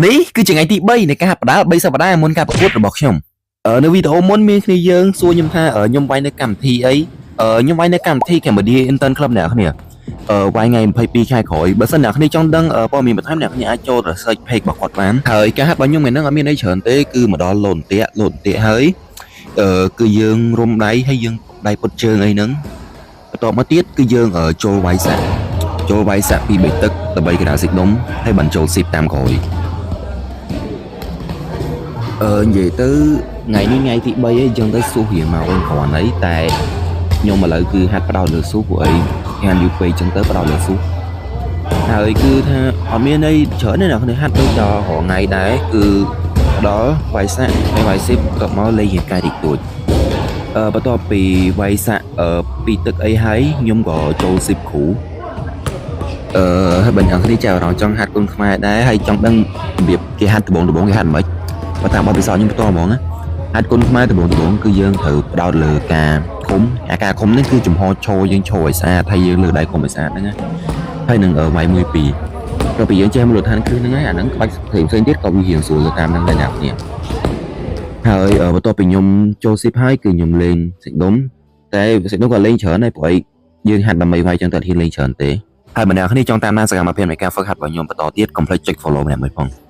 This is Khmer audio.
នេះគឺជាថ្ងៃទី3នៃការហាត់ប្រដាល់3សប្តាហ៍មុនការប្រកួតរបស់ខ្ញុំនៅវីដេអូមុនមានគ្នាយើងសួរខ្ញុំថាខ្ញុំវាយនៅកម្មវិធីអីខ្ញុំវាយនៅកម្មវិធី Cambodia Intern Club អ្នកគ្នាវាយថ្ងៃ22ខែក្រោយបើសិនអ្នកគ្នាចង់ដឹងព័ត៌មានបន្ថែមអ្នកគ្នាអាចចូលទៅ search page របស់គាត់បានហើយការហាត់របស់ខ្ញុំថ្ងៃហ្នឹងអត់មានអីច្រើនទេគឺមកដល់លោនតាក់លោនតាក់ហើយគឺយើងរុំដៃហើយយើងដៃពុតជើងអីហ្នឹងបន្ទាប់មកទៀតគឺយើងចូលវាយសាក់ចូលវាយសាក់ពីបីទឹកដើម្បីកណ្ដាលសាច់ដុំហើយបានចូលស៊ីបតាមក្រោយ និយាយទៅថ្ងៃនេះថ្ងៃទី3ហើយអញ្ចឹងទៅស៊ូរៀងមកវិញគ្រាន់អីតែខ្ញុំឥឡូវគឺហាត់ផ្ដោតលើស៊ូព្រោះអីហាត់យូរពេកអញ្ចឹងទៅផ្ដោតលើស៊ូហើយគឺថាអត់មានអីច្រើនទេអ្នកគ្នាហាត់ដូចដល់រាល់ថ្ងៃដែរគឺដល់វាយសាក់ហើយវាយស៊ីបបន្ទាប់មកលេងរាងកាយតិចតួចបន្ទាប់ពីវាយសាក់ពីទឹកអីហើយខ្ញុំក៏ចូលស៊ីបគ្រូហើយបើអ្នកគ្នាចាប់អារម្មណ៍ចង់ហាត់គុនខ្មែរដែរហើយចង់ដឹងរបៀបគេហាត់ដំបងដំបងគេហាត់មិន បើតាមបទពិសោធន៍ខ្ញុំផ្ទាល់ហ្មងណាហាត់គុនខ្មែរដំបូងដំបូងគឺយើងត្រូវផ្ដោតលើការឃុំអាការឃុំនេះគឺចំហឈរយើងឈរឲ្យស្អាតហើយយើងលើកដៃឃុំឲ្យស្អាតហ្នឹងណាហើយនឹងវាយមួយពីរដល់ពេលយើងចេះមូលដ្ឋានគ្រឹះហ្នឹងហើយអាហ្នឹងក្បាច់ផ្សេងផ្សេងទៀតក៏វារៀងស្រួលទៅតាមហ្នឹងដែរអ្នកគ្នាហើយបន្ទាប់ពីខ្ញុំចូលស៊ីបហើយគឺខ្ញុំលេងសាច់ដុំតែសាច់ដុំក៏លេងច្រើនដែរព្រោះអីយើងហាត់ដើម្បីវាយចឹងតែអត់ហ៊ានលេងច្រើនទេហើយបើអ្នកគ្នាចង់តាមដានសកម្មភាពនៃការហ្វឹកហាត់របស់ខ្ញុំបន្តទៀតកុំភ្លេចចុច follow ម្នាក់មួយផង។